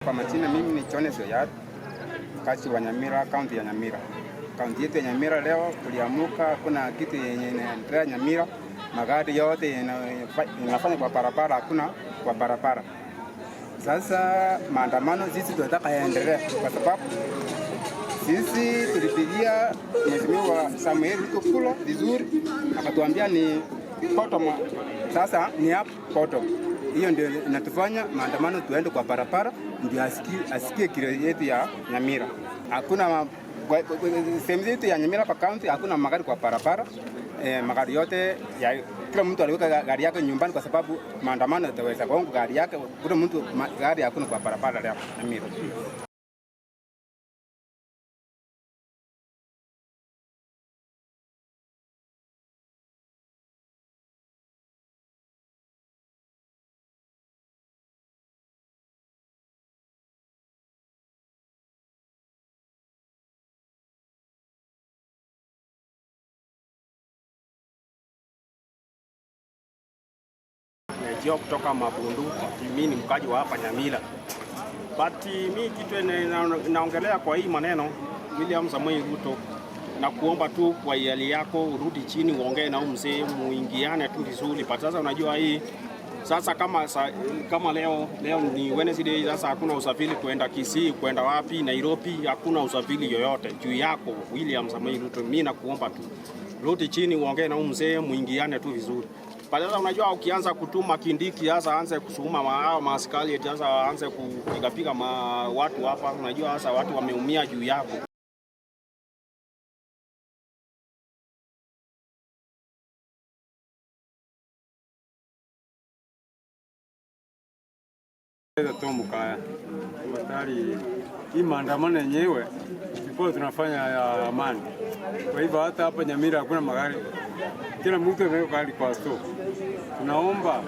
Kwa majina mimi ni Jones Oyat, mkazi wa Nyamira, kaunti ya Nyamira. Kaunti yetu ya Nyamira leo tuliamuka, kuna kitu yenye inaendelea Nyamira, magari yote inafanya kwa barabara, hakuna kwa barabara. Sasa maandamano sisi tunataka yaendelee kwa sababu sisi tulipigia Mheshimiwa Samuel Ruto kura vizuri, akatuambia ni bottom. Sasa ni up bottom. Hiyo ndio inatufanya maandamano tuende kwa barabara, ndio asikie kilio yetu ya Nyamira. Hakuna sehemu yetu ya Nyamira kwa county, hakuna magari kwa barabara. Magari yote ya kila mtu aliweka gari yake nyumbani kwa sababu maandamano yataweza kugonga gari yake. Kuna mtu gari hakuna kwa barabara leo Nyamira. Najua kutoka Mabundu, mimi ni mkaji wa hapa Nyamira. But mi kitu naongelea kwa hii maneno William Samoei Ruto, na kuomba tu kwa hali yako urudi chini uongee na huyu mzee muingiane tu vizuri. But sasa unajua hii sasa kama leo ni Wednesday, sasa hakuna usafiri kuenda Kisii, kuenda wapi Nairobi, hakuna usafiri yoyote juu yako William Samoei Ruto. Mimi nakuomba tu rudi chini uongee na huyu mzee muingiane tu vizuri. Sasa unajua ukianza kutuma Kindiki sasa aanze kusukuma hao maaskari eti sasa aanze kupiga piga watu hapa, unajua sasa watu wameumia juu yako. Mukaya tayari hii maandamano yenyewe tulikuwa tunafanya ya amani. Kwa hivyo hata hapa Nyamira hakuna magari, kila mtu ameweka gari kwa store. Tunaomba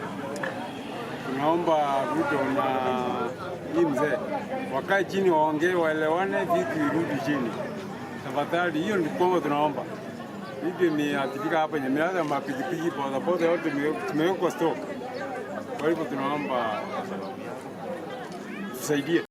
Ruto na hii mzee wakae chini, waongee, waelewane, vitu irudi chini tafadhali. Hiyo ndio kwamba tunaomba. Vitu imeathirika hapa Nyamira, hata mapikipiki, bodaboda yote tumewekwa store. Kwa hivyo tunaomba tusaidie.